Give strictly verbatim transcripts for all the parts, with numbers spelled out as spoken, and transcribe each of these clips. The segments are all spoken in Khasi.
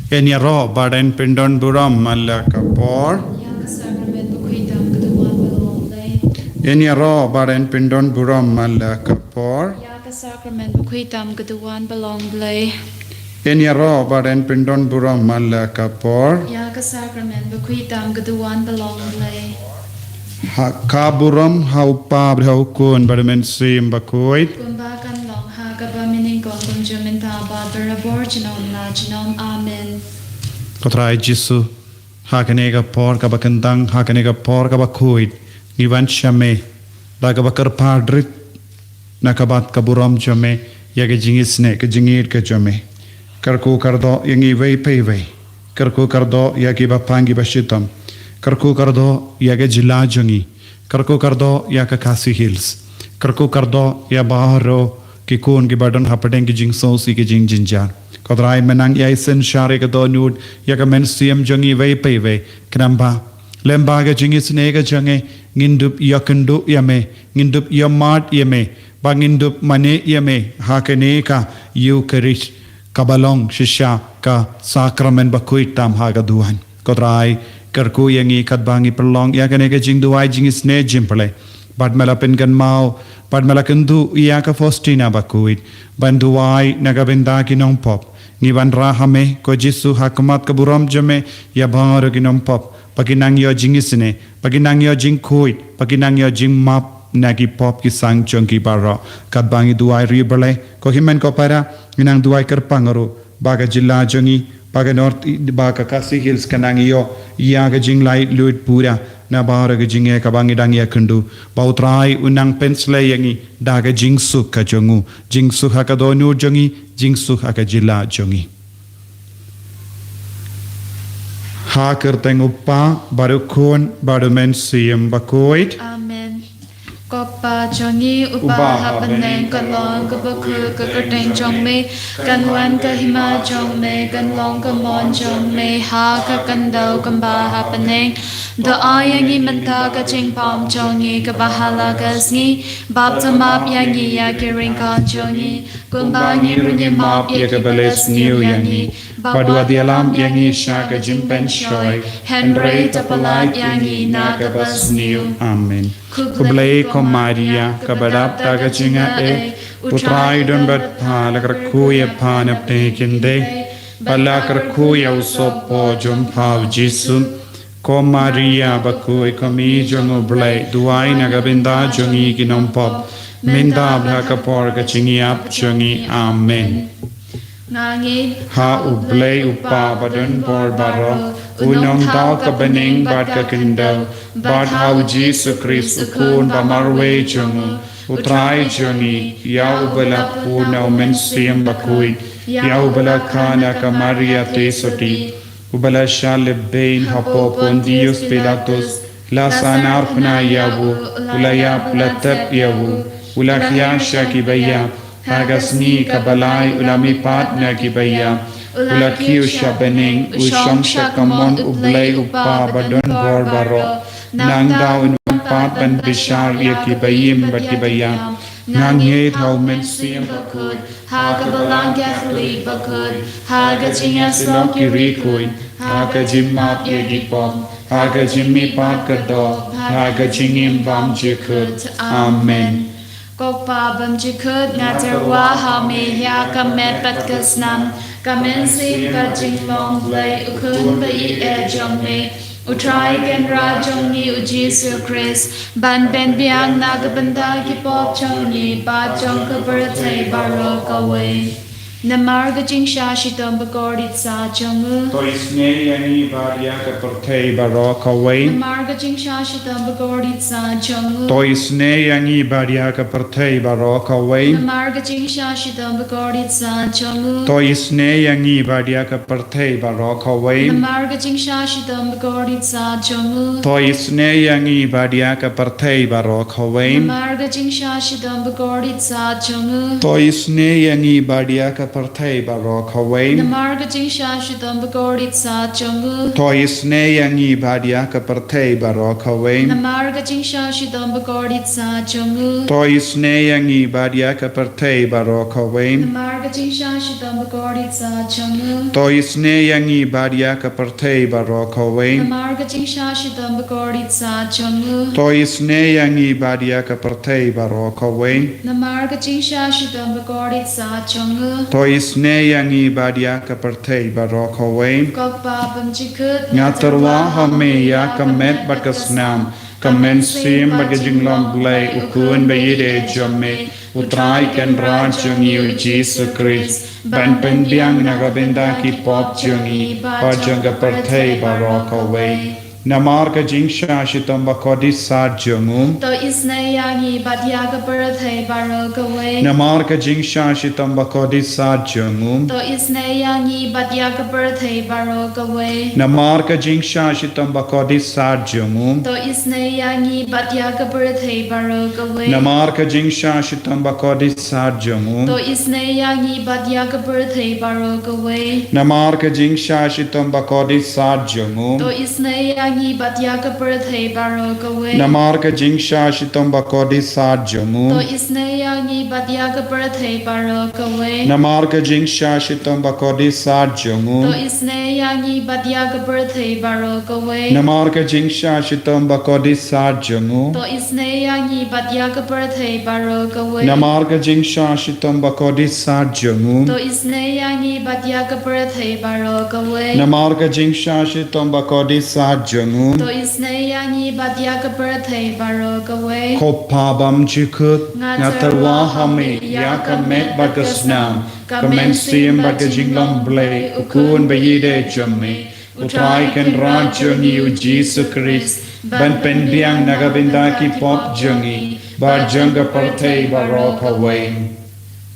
Yn ïaroh bad yn pyndon burom man la ka por. Ïa ka sakramen bakhuid tam ka duwan ba long Blei. Yn ïaroh bad yn pyndon burom man la ka por. Ïa ka sakramen bakhuid tam ka duwan ba long Blei. Yn ïaroh bad yn pyndon burom man la ka por. Ïa ka sakramen bakhuid tam ka duwan ba long Blei. Ha ka burom ha u Pa bad ha u Khun bad u Mynsiem Bakhuid. Kumba kan long ha kaba mynnyngkong kumjuh mynta bad barabor junom la junom. Amen. Ko Trai Jisu, ha kane ka por kaba kyntang, ha kane ka por kaba khuid, ngi wan sha me da kaba kyrpad rit na ka bad ka burom jong me ïa ka jingisynei ka jingïeit ka jong me. Kyrkhu kyrdoh ïa ngi iwei pa iwei. Kyrkhu kyrdoh ïa kiba pang kiba shitom. Kyrkhu kyrdoh ïa ka jylla jong ngi. Kyrkhu kyrdoh ïa ka Khasi Hills. Kyrkhu kyrdoh ïa baroh ki khun kiba don hapdeng ki jingsngewsih ki jingjynjar. Ko Trai, men nang ïai synshar ïa ka dohnud ïa ka mynsiem jong ngi iwei pa iwei. Khnang ba lem bad ka jingisynei ka jong ngi, ngin dup ïakynduh ïa me, ngin dup ïamad ïa me, ba ngin dup mane ïa me ha kane ka Ïukharist kaba long shisha ka sakramen bakhuid tam ha ka duwan. Ko Trai, kyrkhu ïa ngi katba ngi pynlong ïa kane ka jingduwai jingisynei jingpyllait. Bad me la pynkynmaw, bad me la kynduh ïa ka Faustina bakhuid ban duwai na ka bynta ki nongpop. Ngi wanrah ha me, ko Jisu, ha khmat ka burom jong me ïa baroh ki nongpop, ba kin nang ïoh jingisynei, ba kin nang ïoh jingkhuid, ba kin nang ïoh jingmap na ki pop ki sang jong ki baroh. Katba ngi duwai ri Blei, ko hynmen ko para, ngi nang duwai kyrpang ruh ba ka jylla jong ngi, ba ka North, ba ka Khasi Hills kan nang ïoh ïa ka jinglaitluid pura na baroh ka jingeh kaba ngi dang ïakynduh. Ba U Trai un nang pynslei ïa ngi da ka jingsuk ka jong u, jingsuk ha ka dohnud jong ngi, jingsuk ha ka jylla jong ngi. Ha ka kyrteng U Kpa bad U Khun bad U Mynsiem Bakhuid. Amen. Ko Kpa jong ngi uba ha bneng, kan long kaba khuid ka kyrteng jong me, kan wan ka hima jong me, kan long ka mon jong me ha ka khyndew kumba ha bneng. Da ai ïa ngi mynta ka jingpang jong ngi kaba ha la ka sngi, bad da map ïa ngi ïa ki ryngkat jong ngi, kumba ngi ruh ngi map ïa kiba la sniew ïa ngi. Bad wat ïalam ïa ngi sha ka jingpynshoi, hynrei da pyllait ïa ngi na kaba sniew. Amen. Khublei ko Maria, kaba dap da ka jingaiei, U Trai u don bad pha, la kyrkhu ïa pha na pdeng ki khyndai, bad la kyrkhu ïa u sohpop jong pha U Jisu. Ko Maria bakhuid, ko Mei jong U Blei, duwai na ka bynta jong ngi ki nongpop, mynta bad ha ka por ka jingïap jong ngi. Amen. Nga ngeit ha U Blei U Kpa badonbor baroh, u nongthaw ka bneng bad ka khyndew, bad ha U Jisu Khrist U Khun ba marwei jong u, U Trai jong ngi, ïa uba la pun na U Mynsiem Bakhuid, ïa uba la kha na ka Maria Theisotti, uba la shah lip beiñ hapoh Pontius Pilatus, la sahnarphna ïa u, u la ïap, la tep ïa u, u la khia sha kiba ïap, ha ka sngi kaba lai u la mihpat na kiba ïap, u la kiew sha bneng, u shong sha kamon U Blei U Kpa badonbor baroh. Nangta un wan pat ban bishar ïa kiba im bad kiba ïap. Nga ngeit ha U Mynsiem Bakhuid, ha ka Balang Katholik bakhuid, ha ka jingïasyllok ki riewkhuid, ha ka jingmap ïa ki pop, ha ka jingmihpat ka doh, ha ka jingim bymjukut. Amen. Ko Kpa bymjukut, nga tyrwa ha me ïa ka met bad ka snam, ka mynsiem, ka jinglong Blei, U Khun ba ïeit jong me, U Trai Kynrad jong ngi U Jisu Khrist, ban pynbiang na ka bynta ki pop jong ngi bad jong ka pyrthei baroh kawei. Namar ka jingshah shitom bakordit sah jong u. To isynei ïa ngi bad ïa ka pyrthei baroh kawei. Namar ka jingshah shitom bakordit sah jong u. To isynei ïa ngi bad ïa ka pyrthei baroh kawei. Namar ka jingshah shitom bakordit sah jong u. To isynei ïa ngi bad ïa ka pyrthei baroh kawei. Namar ka jingshah shitom bakordit sah jong u. To isynei ïa ngi bad ïa ka pyrthei baroh kawei. Namar ka jingshah shitom bakordit sah jong u. To isynei ïa ngi bad ïa ka pyrthei baroh kawei. Namar ka jingshisha shitom bakordit sat jong u. To isynei ïa ngi bad ïa ka pyrthei baroh kawei. Namar ka jingshisha shitom bakordit sat jong u. To isynei ïa ngi bad ïa ka pyrthei baroh kawei. Namar ka jingshisha shitom bakordit sat jong u. To isynei ïa ngi bad ïa ka pyrthei baroh kawei. Namar ka jingshisha shitom bakordit sat jong u. To isynei ïa ngi bad ïa ka pyrthei baroh kawei. Namar ka jingshisha shitom bakordit sat jong u. To isynei ïa ngi bad ïa ka pyrthei baroh kawei. Ko Kpa bymjukut. Nga tyrwa ha me ïa ka met bad ka snam, ka mynsiem bad ka jinglong Blei, u Khun ba ïeit jong me, u Trai Kynrad jong ngi u Jisu Khrist, ban pynbiang na ka bynta ki pop jong ngi bad jong ka pyrthei baroh kawei. Namar ka jingshisha shitom bakordit sat jong u. To isynei ïa ngi bad ïa ka pyrthei baroh kawei. Namar ka jingshisha shitom bakordit sat jong u. To isynei ïa ngi bad ïa ka pyrthei baroh kawei. Namar ka jingshisha shitom bakordit sat jong u. To isynei ïa ngi bad ïa ka pyrthei baroh kawei. Namar ka jingshisha shitom bakordit sat jong u. To isynei ïa ngi bad ïa ka pyrthei baroh kawei. Namar ka jingshisha shitom bakordit sat jong u. To isynei ïa ngi bad ïa ka pyrthei baroh kawei. Namar ka jingshisha shitom bakordit sat jong u. To isynei ïa ngi bad ïa ka pyrthei baroh kawei. Namar ka jingshisha shitom bakordit sat jong u. To isynei ïa ngi bad ïa ka pyrthei baroh kawei. Namar ka jingshisha shitom bakordit sat jong u. To isynei ïa ngi bad ïa ka pyrthei baroh kawei. Namar ka jingshisha shitom bakordit sat jong u. To isynei ïa ngi bad ïa ka pyrthei baroh kawei. Namar ka jingshisha shitom bakordit sat jong u. To isynei ïa ngi bad ïa ka pyrthei baroh kawei. Ko Kpa bymjukut, nga tyrwa ha me ïa ka met bad ka snam, ka mynsiem bad ka jinglong Blei, u Khun ba ïeit jong me, u Trai Kynrad jong ngi u Jisu Khrist, ban pynbiang na ka bynta ki pop jong ngi bad jong ka pyrthei baroh kawei.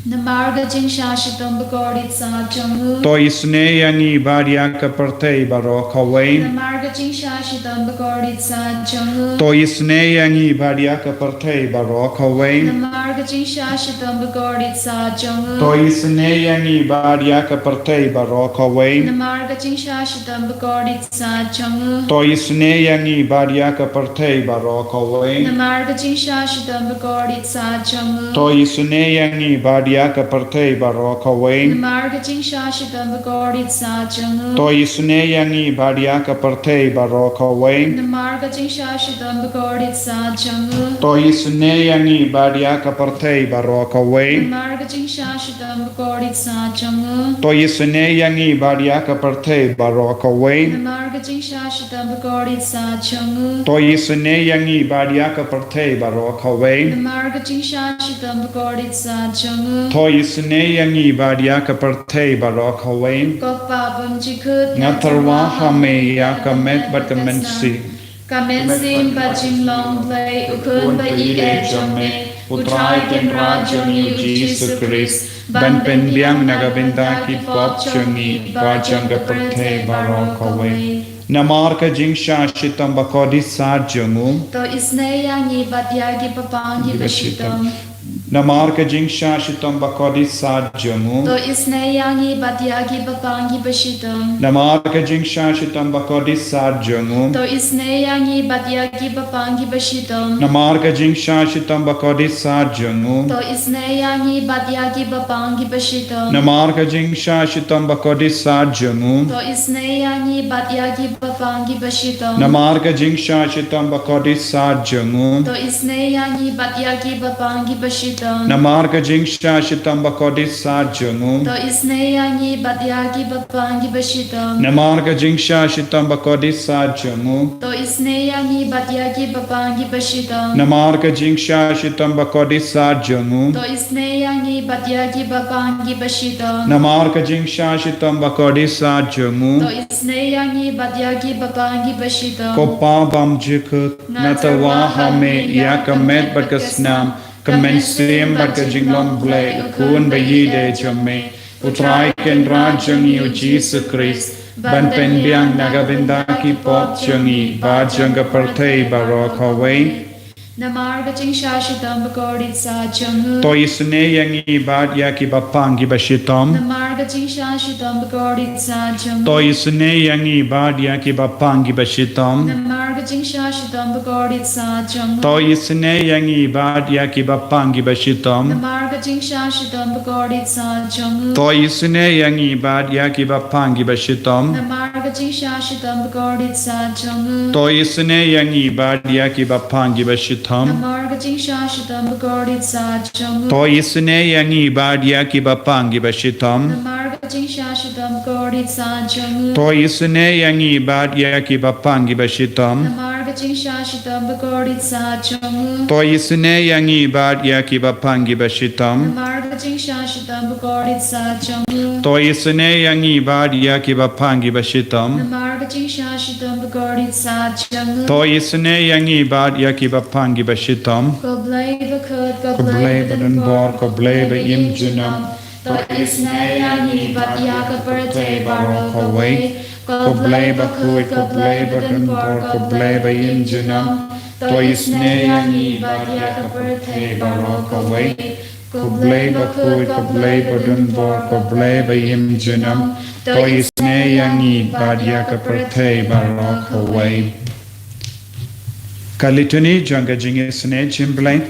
Namar ka jingshisha shitom bakordit sat jong u. To isynei ïa ngi bad ïa ka pyrthei baroh kawei. Namar ka jingshisha shitom bakordit sat jong u. To isynei ïa ngi bad ïa ka pyrthei baroh kawei. Namar ka jingshisha shitom bakordit sat jong u. To isynei ïa ngi bad ïa ka pyrthei baroh kawei. Namar ka jingshisha shitom bakordit sat jong u. To isynei ïa ngi bad ïa ka pyrthei baroh kawei. Namar ka jingshisha shitom bakordit sat jong u. To isynei ïa ngi bad ïa ka pyrthei baroh kawei. Namar ka jingshisha shitom bakordit sat jong u. To isynei ïa ngi bad ïa ka pyrthei baroh kawei. Namar ka jingshisha shitom bakordit sat jong u. To isynei ïa ngi bad ïa ka pyrthei baroh kawei. Namar ka jingshisha shitom bakordit sat jong u. To isynei ïa ngi bad ïa ka pyrthei baroh kawei. Namar ka jingshisha shitom bakordit sat jong u. To isynei ïa ngi bad ïa ka pyrthei baroh kawei. Namar ka jingshisha shitom bakordit sat jong u. To isynei ïa ngi bad ïa ka pyrthei baroh kawei. Ko Kpa bymjukut, nga tyrwa ha me ïa ka met bad ka mynsiem, ka mynsiem bad jinglong Blei, u Khun ba ïeit jong me, u Trai Kynrad jong ngi u Jisu Khrist, ban pynbiang na ka bynta ki pop jong ngi bad jong ka pyrthei baroh kawei. Namar ka jingshisha shitom bakordit sat jong u. To isynei ïa ngi bad ïa ki bapang kiba shitom. Namar ka jingshisha shitom bakordit sat jong u. To isynei ïa ngi bad ïa ki bapang kiba shitom. Namar ka jingshisha shitom bakordit sat jong u. To isynei ïa ngi bad ïa ki bapang kiba shitom. Namar ka jingshisha shitom bakordit sat jong u. To isynei ïa ngi bad ïa ki bapang kiba shitom. Namar ka jingshisha shitom bakordit sat jong u. To isynei ïa ngi bad ïa ki bapang kiba shitom. Namar ka jingshisha shitom bakordit sat jong u. To isynei ïa ngi bad ïa ki bapang kiba shitom. Namar ka jingshisha shitom bakordit sat jong u. To isynei ïa ngi bad ïa ki bapang kiba shitom. Namar ka jingshisha shitom bakordit sat jong u. To isynei ïa ngi bad ïa ki bapang kiba shitom. Namar ka jingshisha shitom bakordit sat jong u. To isynei ïa ngi bad ïa ki bapang kiba shitom. Namar ka jingshisha shitom bakordit sat jong u. To isynei ïa ngi bad ïa ki bapang kiba shitom. Ko Kpa bymjukut, nga tyrwa ha me ïa ka met bad ka snam, ka mynsiem bad ka jinglong Blei, u Khun ba ïeit jong me, u Trai Kynrad jong ngi u Jisu Khrist, ban pynbiang na ka bynta ki pop jong ngi bad jong ka pyrthei baroh kawei. Namar ka jingshah shitom bakordit sa jong u. To isynei ïa ngi bad ïa kiba pang kiba shitom. Namar ka jingshah shitom bakordit sa jong u. To isynei ïa ngi bad ïa kiba pang kiba shitom. Namar ka jingshah shitom bakordit sa jong u. To isynei ïa ngi bad ïa kiba pang kiba shitom. Namar ka jingshah shitom bakordit sa jong u. To isynei ïa ngi bad ïa kiba pang kiba shitom. Namar ka jingshah shitom bakordit sa jong u. To isynei ïa ngi bad ïa kiba pang kiba shitom. Namar ka jingshah shitom bakordit sa jong u. To isynei ïa ngi bad ïa kiba pang kiba shitom. Namar ka jingshah shitom bakordit sa jong u. To isynei ïa ngi bad ïa kiba pang kiba shitom. Namar ka jingshah shitom bakordit sa jong u. To isynei ïa ngi bad ïa kiba pang kiba shitom. Namar ka jingshah shitom bakordit sa jong u. To isynei ïa ngi bad ïa kiba pang kiba shitom. Namar ka jingshah shitom bakordit sa jong u. To isynei ïa ngi bad ïa kiba pang kiba shitom. Ko Blei bakhuid, ko Blei badonbor, ko Blei ba im junom. To isynei ïa ngi bad ïa ka pyrthei baroh kawei. Ko Blei bakhuid, ko Blei badonbor, ko Blei ba im junom. To isynei ïa ngi bad ïa ka pyrthei baroh kawei. Ko Blei bakhuid, ko Blei badonbor, ko Blei ba im junom. To isynei ïa ngi bad ïa ka pyrthei baroh kawei. Ka Litany jong ka jingisynei jingblei.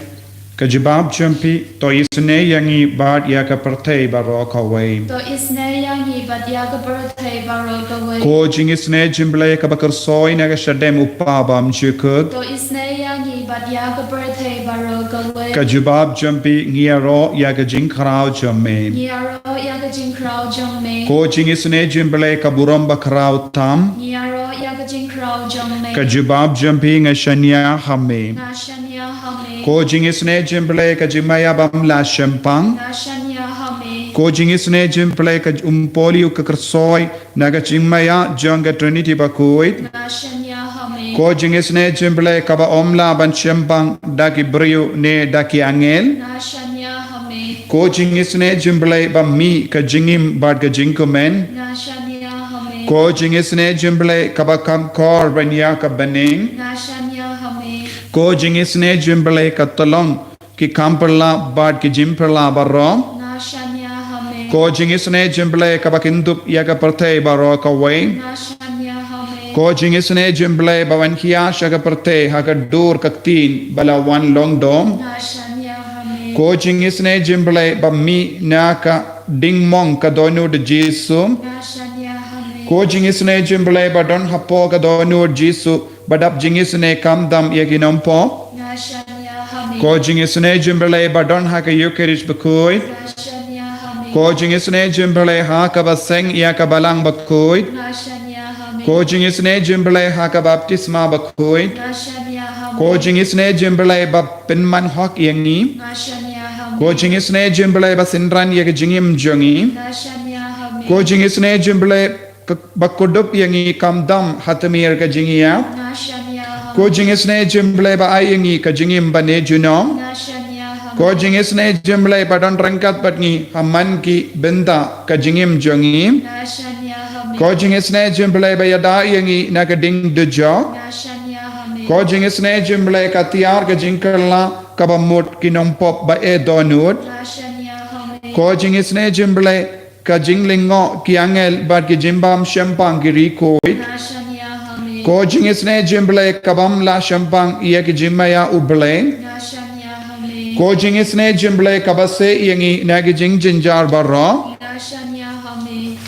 Ka jubab jong phi, to isynei ïa ngi bad ïa ka pyrthei baroh kawei. To isynei ïa ngi bad ïa ka pyrthei baroh kawei. Ko jingisynei jingblei kaba kyrsoi na ka shadem u Kpa bymjukut. To isynei ïa ngi bad ïa ka pyrthei baroh kawei. Ka jubab jong phi, ngi ïaroh ïa ka jingkhraw jong me. Ngi ïaroh ïa ka jingkhraw jong me. Ko jingisynei jingblei ka burom bakhraw tam. Ngi ïaroh ïa ka jingkhraw jong me. Ka jubab jong phi, nga shaniah ha me. Nga shaniah ha me. Ko jingisynei jingblei ka jingmaïa bym lah shempang. Nga shaniah ha me. Ko jingisynei jingblei ka umpohliew ka kyrsoi na ka jingmaïa jong ka Trinity bakhuid. Nga shaniah ha me. Ko jingisynei jingblei kaba ym lah ban shempang da ki briew ne da ki angel. Nga shaniah ha me. Ko jingisynei jingblei ba mih ka jingim bad ka jingkmen. Nga shaniah ha me. Ko jingisynei jingblei kaba kham khor ban ïa ka bneng. Nga shaniah ha me. Ko jingisynei jingblei ka tyllong ki kam pyrla bad ki jingpyrla baroh. Nga shaniah ha me. Ko jingisynei jingblei kaba kyndup ïa ka pyrthei baroh kawei. Nga shaniah ha me. Ko jingisynei jingblei ba wan khia sha ka pyrthei ha ka dur ka ktien ba la wan long dom. Nga shaniah ha me. Ko jingisynei jingblei ba mih na ka dingmong ka dohnud Jisu. Nga shaniah ha me. Ko jingisynei jingblei ba don hapoh ka dohnud Jisu ba dap jingisynei kam dam ïa ki nongpop. Nga shaniah ha me. Ko jingisynei jingblei ba don ha ka Eucharist bakhuid. Nga shaniah ha me. Ko jingisynei jingblei ha kaba seng ïa ka balang bakhuid. Nga shaniah ha me. Ko jingisynei jingblei ha ka baptisma bakhuid. Nga shaniah ha me. Ko jingisynei jingblei ba pynman hok ïa ngi. Nga shaniah ha me. Ko jingisynei jingblei ba synran ïa ka jingim jong ngi. Nga shaniah ha me. Ko jingisynei jingblei ka, ba kdup ïa ngi kam dam ha tmier ka jingïap. Nga shaniah ha me. Ko jingisynei jingblei ba ai ïa ngi ka jingim bane junom. Nga shaniah ha me. Ko jingisynei jingblei ba don ryngkat bad ngi ha man ki bynta ka jingim jong ngi. Nga shaniah ha me. Ko jingisynei jingblei ba ïada ïa ngi na ka ding dujok. Nga shaniah ha me. Ko jingisynei jingblei ka tiar ka jingkylla kaba mut ki nongpop ba eh dohnud. Nga shaniah ha me. Ko jingisynei jingblei ka jinglyngngoh ki angel bad ki jingbym shempang ki riewkhuid. Nga shaniah ha me. Ko jingisynei jingblei ka bym lah shempang ïa ki jingmaïa U Blei. Nga shaniah ha me. Ko jingisynei jingblei kaba seh ïa ngi na ki jingjynjar baroh. Nga shaniah ha me.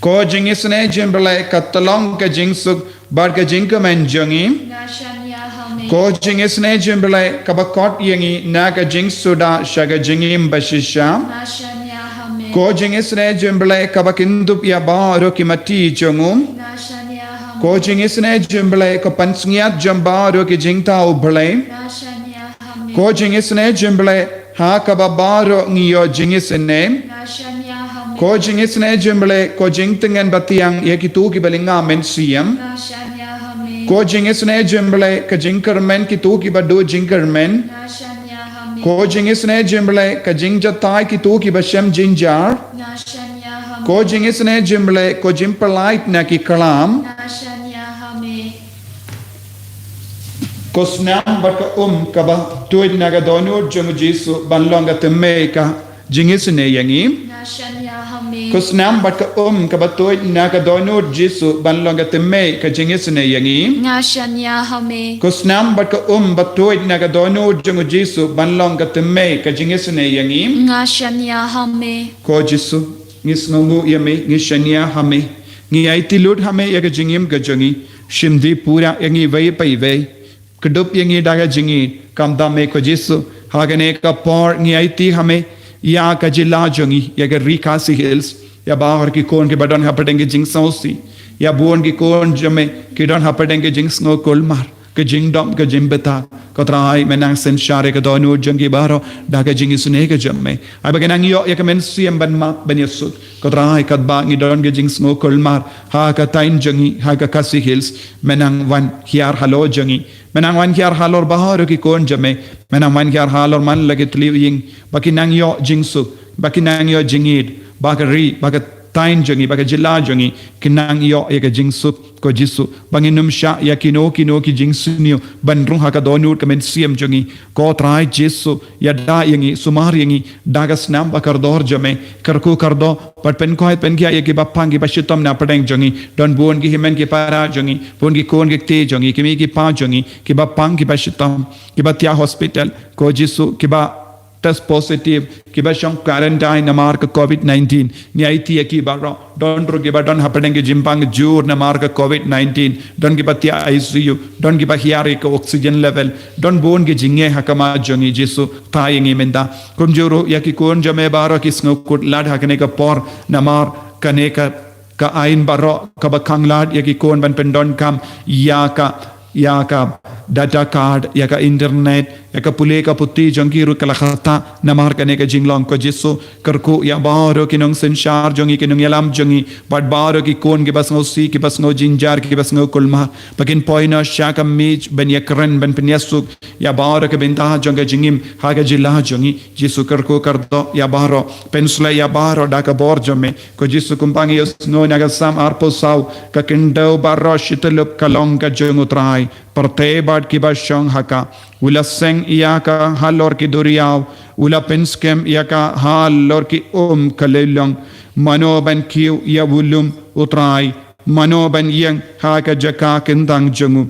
Ko jingisynei jingblei ka tyllong ka jingsuk bad ka jingkmen jong ngi. Nga shaniah ha me. Ko jingisynei jingblei kaba kot ïa ngi na ka jingsuda sha ka jingim bashisha. Nga shaniah ha me. Ko jingisynei jingblei kaba kyndup ïa baroh ki mati jong u. Nga shaniah ha me. Ko jingisynei jingblei ka pansngiat jong baroh ki jingthaw U Blei. Nga shaniah ha me. Ko jingisynei jingblei ha kaba baroh ngi ïoh jingisynei. Nga shaniah ha me. Ko jingisynei jingblei ko jingtngen batiang ïa kito kiba lynga mynsiem. Nga shaniah ha me. Ko jingisynei jingblei ka jingkyrmen kito kiba duh jingkyrmen. Nga shaniah ha me. Ko jingisynei jingblei ka jingjatai kito kiba shem jynjar. Nga shaniah ha me. Ko jingisynei jingblei ko jingpyllait na ki klam. Nga shaniah ha me. Ko snam bad ka um kaba tuid na ka dohnud jong u Jisu ban long ka tymmei ka jingisynei ïa ngi. Nga shaniah ha me. Ko snam bad ka um kaba tuid na ka dohnud Jisu ban long ka tymmei ka jingisynei ïa ngi. Nga shaniah ha me. Ko snam bad ka um ba tuid na ka dohnud jong u Jisu ban long ka tymmei ka jingisynei ïa ngi. Nga shaniah ha me. Ko Jisu, ngi sngewnguh ïa me, ngi shaniah ha me. Ngi aiti lut ha me ïa ka jingim ka jong ngi. Shim dih pura ïa ngi iwei pa iwei. Kdup ïa ngi da ka jingïeit, kam da me ko Jisu. Ha kane ka por ngi aiti ha me ïa ka jylla jong ngi, ïa ka ri Khasi Hills, ïa baroh ki khun kiba don hapdeng ki jingsngewsih, ïa bun ki khun jong me ki don hapdeng ki jingsngewkulmar, ki jingdom, ki jingbthah. Ko Trai, me nang synshar ïa ka dohnud jong ki baroh da ka jingisynei ka jong me. Ai ba ki nang ïoh ïa ka mynsiem ban map ban ïasuk. Ko Trai, katba ngi don ki jingsngewkulmar ha ka thaiñ jong ngi, ha ka Khasi Hills, me nang wan hiar halor jong ngi. Me nang wan hiar halor baroh ki khun jong me. Me nang wan hiar halor man la ki tliw ïing, ba ki nang ïoh jingsuk, ba ki nang ïoh jingïeit, ba ka ri, ba ka thaiñ jong ngi, ba ka jylla jong ngi ki nang ïoh ïa ka jingsuk, ko Jisu. Ba ngin ym shah ïa kino kino ki jingsniew ban rung ha ka dohnud ka mynsiem jong ngi. Ko Trai Jisu, ïada ïa ngi, sumar ïa ngi da ka snam ba kordor jong me. Kyrkhu kyrdoh bad pynkhuid pynkhiah ïa kiba pang kiba shitom na pdeng jong ngi. Don bun ki hynmen ki para jong ngi, bun ki khun ki kti jong ngi, ki mei ki pa jong ngi kiba pang kiba shitom, kiba thiah hospital, ko Jisu, kiba test positive, kiba shong quarantine namar ka covid nineteen. Ngi aiti ïa ki baroh. Don ruh kiba don hapdeng ki jingpang jur namar ka covid nineteen. Don kiba thiah I C U, don kiba hiar ïa ka oxygen level. Don bun ki jingeh ha khmat jong ngi, Jisu, tha ïa ngi mynta. Kumjuh ruh ïa ki khun jong me baroh ki sngewkhuslai ha kane ka por namar kane ka, ka aiñ baroh kaba khanglad ïa ki khun ban pyndonkam ïa ka, ïa ka data card, ïa ka internet, ïa ka pule ka puthi jong ki ruh ka la kata namar kane ka jinglong, ko Jisu. Kyrkhu ïa baroh ki nongsynshar jong ngi, ki nongïalam jong ngi, bad baroh ki khun kiba sngewsih, kiba sngewjynjar, kiba sngewkulmar, ba kin poi noh sha ka miej ban ïakren, ban pynïasuk ïa baroh ka bynta jong ka jingim ha ka jylla jong ngi. Jisu, kyrkhu kyrdoh ïa baroh, pynshlei ïa baroh da ka bor jong me. Ko Jisu, kumba ngi ïohsngew na ka Salm arphew saw, ka khyndew baroh shi tyllup ka long ka jong u Trai. Pyrthei bad kiba shong ha ka. U la seng ïa ka halor ki duriaw, u la pynskhem ïa ka halor ki um ka lieh long. Mano ban kiew ïa u lum u Trai? Mano ban ïeng ha ka jaka kyntang jong u?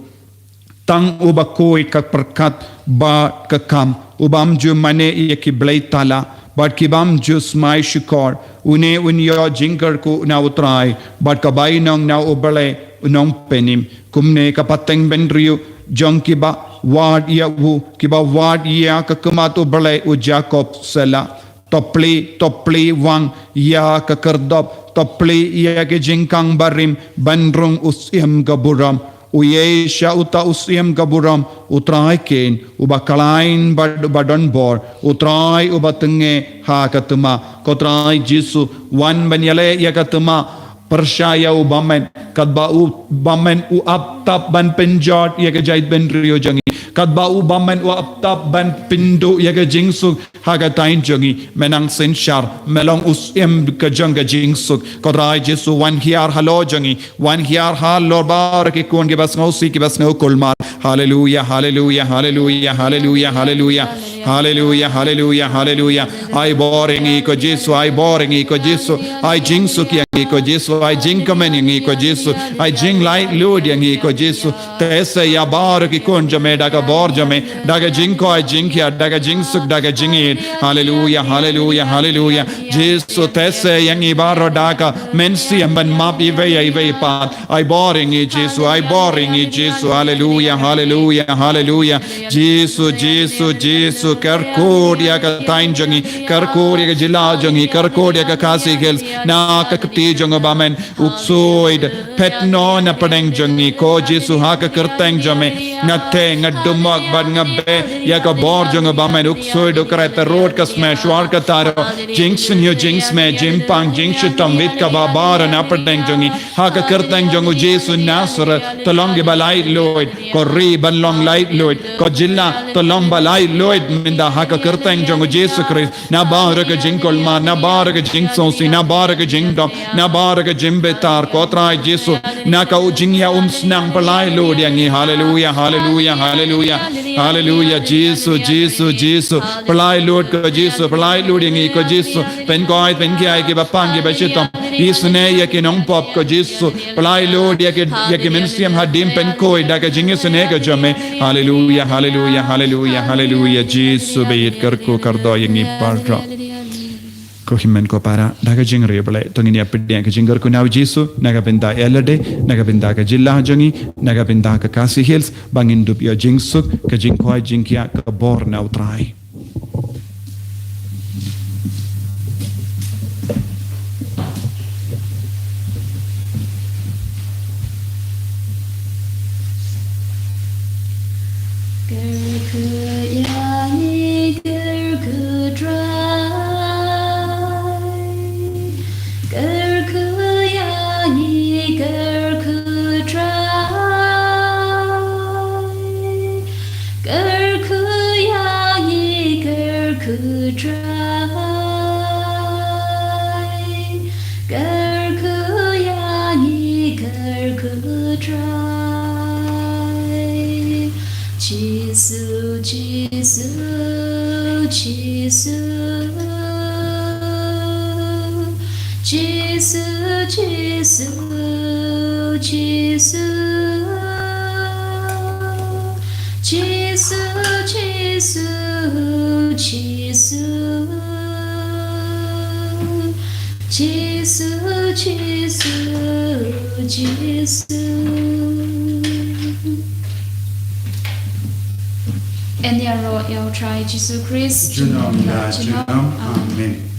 Tang uba khuid ka pyrkhat bad ka kam, u bym ju mane ïa ki blei tala, bad ki bym ju smai shukor. Une un ïoh jingkyrkhu na u Trai, bad ka bainong na U Blei u Nongpynim. Kumne ka pateng bynriew jong kiba wad ïa u, kiba wad ïa ka khmat U Blei u Jakob. Sela. To plie, to plie wang ïa ka khyrdop, to plie ïa ki jingkhang barim ban rung u Syiem ka burom. Uei sha uta u Syiem ka burom? U Trai King, uba khlaiñ bad uba donbor, u Trai uba tynge ha ka thma. Ko Trai Jisu, wan ban ïaleh ïa ka thma. Pyrshah ïa u bymmen, katba u bymmen u ap tap ban pynjot ïa ka jaitbynriew jong ngi, katba u bymmen u ap tap ban pynduh ïa ka jingsuk ha ka thaiñ jong ngi. Me nang synshar, me long u Syiem ka jong ka jingsuk. Ko Trai Jisu, wan hiar halor jong ngi, wan hiar halor baroh ki khun kiba sngewsih, kiba sngewkulmar. Haleluia, haleluia, haleluia, haleluia, haleluia. Haleluia, haleluia, haleluia. Ai bor ïa ngi ko Jisu, ai bor ïa ngi ko Jisu. Ai jingsuk ïa ngi ko Jisu, ai jingkmen ïa ngi ko Jisu. Ai jinglaitluid ïa ngi ko Jisu. Te sa ïa baroh ki khun jong me da ka bor jong me, da ka jingkoit jingkhiah, da ka jingsuk, da ka jingïeit. Haleluia, haleluia, haleluia. Jisu, te sa ïa ngi baroh da ka mynsiem ban map iwei ïa iwei pat. Ai bor ïa ngi Jisu, ai bor ïa ngi Jisu. Haleluia, haleluia, haleluia. Jisu, Jisu, Jisu, kyrkhu ïa ka thaiñ jong ngi, kyrkhu ïa ka jylla jong ngi, kyrkhu ïa ka Khasi Hills na ka kti jong u bymmen u ksuid. Phet noh na pdeng jong ngi ko Jisu ha ka kyrteng jong me. Nga theh, nga dumok bad nga beh ïa ka bor jong u bymmen u ksuid, u kret, rud, ka sma, shuwa ka taro, jingsniew, jingsma, jingpang, jingshitom, wit kaba baroh na pdeng jong ngi. Ha ka kyrteng jong u Jisu Nasareth, to long kiba laitluid. Ko ri ban long laitluid. Ko jylla to long ba laitluid. mynta ha ka kyrteng jong u Jisu Khrist. Nabar ka jingkulmar, nabar ka jingsngewsih, nabar ka jingdom, nabar ka jingbitar, ko Trai Jisu. Na ka u jingïa umsnam, pynlait lut ïa ngi. Haleluya, haleluya, haleluya. Haleluya, Jisu, Jisu, Jisu. Pynlait lut ko Jisu, pynlait lut ïa ngi ko Jisu. Pynkoit, pynkhia ïa kiba pang kiba shitom. Isynei ïa ki nongpop ko Jisu. Pynlait lut ïa ki, ïa ki mynsiem hadien, pynkhuid da ka jingisynei ka jong me. Haleluya, haleluya, haleluya, haleluya. Jisu beit, kyrkhu kyrdoh ïa ngi baroh. Ko hynmen ko para, da ka jingriewblei to ngin ïa pdiang ka jingkyrkhu na u Jisu, na ka bynta ïa lade, na ka bynta ka jylla jong ngi, na ka bynta ka Khasi Hills, ba ngin dup ïoh jingsuk, ka jingkoit jingkhiah, ka bor na u Trai. Kyrkhu ïa ngi, kyrkhu Trai. Kyrkhu ïa ngi, kyrkhu Trai. Kyrkhu ïa ngi, kyrkhu Trai. Kyrkhu ïa ngi, kyrkhu Trai. Jisu, Jisu, Jisu. Jisu, Jisu, Jisu. Jisu, Jisu, Jisu. Jisu, Jisu, Jisu. Yn ïaroh ïa u Trai Jisu Khrist. Junom la junom. Amen.